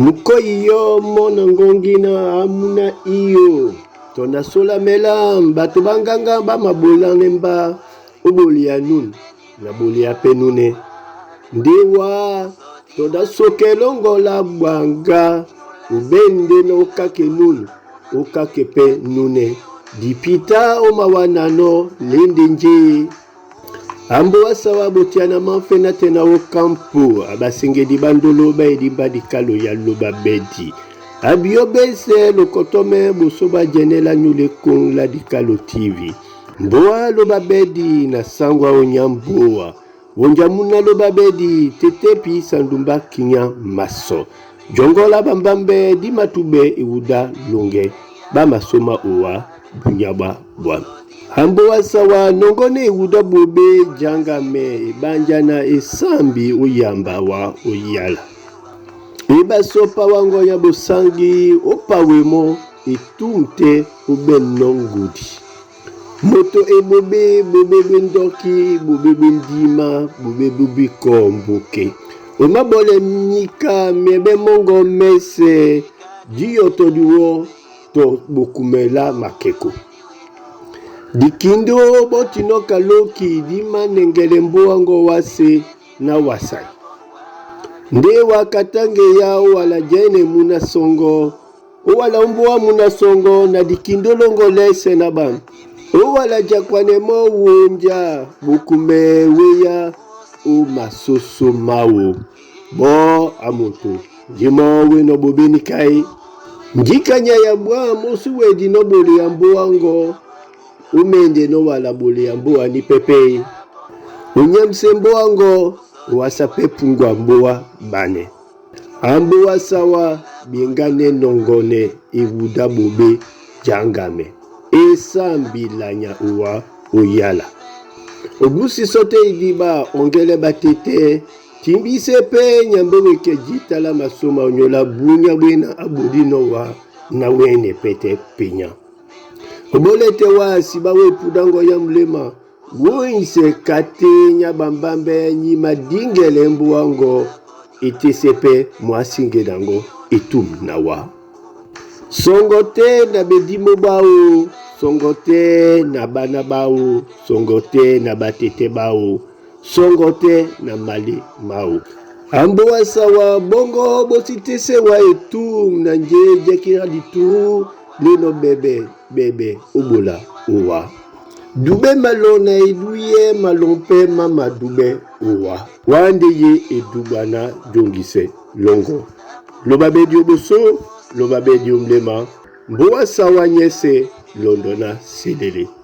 Mukoi yo mona ngongina amuna iyo tona solamela bato banganga ba mabolane mba obolia nunu na bolia pe nune ndewa toda sokelongola bwanga ubende na okake nunu okake pe nune dipita omawanano lende nje ambo asawa botiana manfe na tena okampo abasengedi bandolo baedimba dikalo ya loba bedi abio bese lokotome boso bajenela nyule kong la dikalo TV mboa loba bedi na sangwa onyamboa wonjamuna loba bedi tetepi sandumba kinya maso jongola bambambe dimatube iwuda longe bamasoma owa bunyaba bwa hambo wasawa nongone iwuda bobe jangame ebanjana esambi oyamba wa oyala ebasopa wango ya bosangi opawemo etumte obenongudi moto ebobe bobe bwendoki bobe bwendima bobe bubikomboke omabole nyika miebe mongo mese diyoto diwo to bokumela makeko dikindo botinoka loki dimanengele mbwango wase na wasai nde wakatange ya owala jene muna songo owala mbwa muna songo na dikindo longo lese na bana owala jakwane mo wonja bokume weya o masoso mawo bo amoto ndimo weno bobeni kai ndikanya ya bwa mosu wedi no bole ya mbwango umende no wala bole ya mboa ni pepe unyamse mbwango wasa pe pungwa mboa bane amboa sawa biengane nongone iwuda bobe jangame esambilanya uwa oyala obusi sote idiba ongele batete timbise pe nyambeweke jitala masoma onyola bunya bwena abudi nowa na wene pete pinya obolete wasi bawe pudango ya mulema woinse kate nya bambambe nyima dingele mbuango etese mwasinge dango etum na wa songo te na bedimo bao songo te na bana bao songo te na batete bao songo te na mali mao ambo wasawa bongo bositese wa etum na nje jekira dituru leno bebe bebe obola owa dube malona eduye malompe mama dube owa wande ye edubana jongise longo loba bedi oboso loba bedi omlema mboa sawa nyese londona selele.